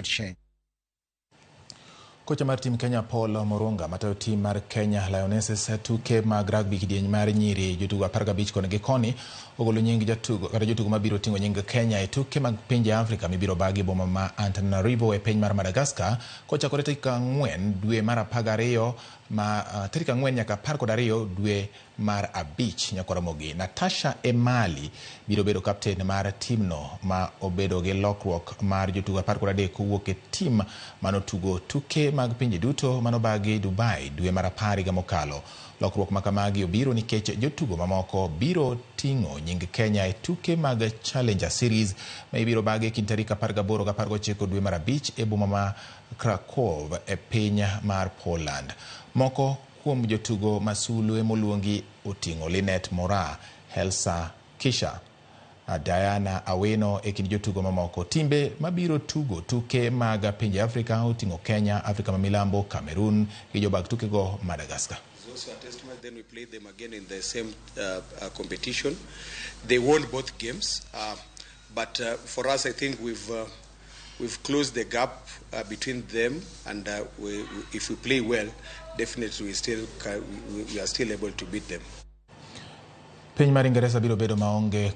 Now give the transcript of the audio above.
Change. Kocha mar tim Kenya Paul Morunga matayo tim mar Kenya Lionesses tuke mag rugby kidieny mar nyiri jotugo 15 koni gi koni ogolo nying jatugo kata jotugo mabiro ting'o nying Kenya e tuke mag pinje Afrika mibiro bagi e boma ma Antananarivo e piny mar Madagascar kochakore tarik 4 dwe mar 12 ma tarik 4 nyaka 12 dwe mar 5. Nyakoromogi Natasha Emali biro bedo kapten mar timno ma obedo gi lokruok mar jotugo 13 kowuok e tim manotugo tuke mag pinje duto manobagi Dubai dwe mar 10 higa mokalo. Lokruok makamagi obiro nikech jotugo mamoko biro ting'o nying Kenya e tuke mag Challenger Series ma ibiro bagi e kind tarik 18 gi 19 dwe mar 5 e boma ma Krakow e piny mar Poland. Moko kuom jotugo masulwe moluongi oting'o Linet Mora, Helsa Kisha, Diana Awino e kind jotugo mamoko. Timbe mabiro tugo tuke mag pinje Afrika oting'o Kenya, Afrika ma Milambo, Cameroon gi jobag tukego Madagascar. Also a test match, then we played them again in the same competition. They won both games, but for us, I think we've closed the gap between them, and if we play well, definitely we are still able to beat them. Piny mar Ingeresa biro bedo maonge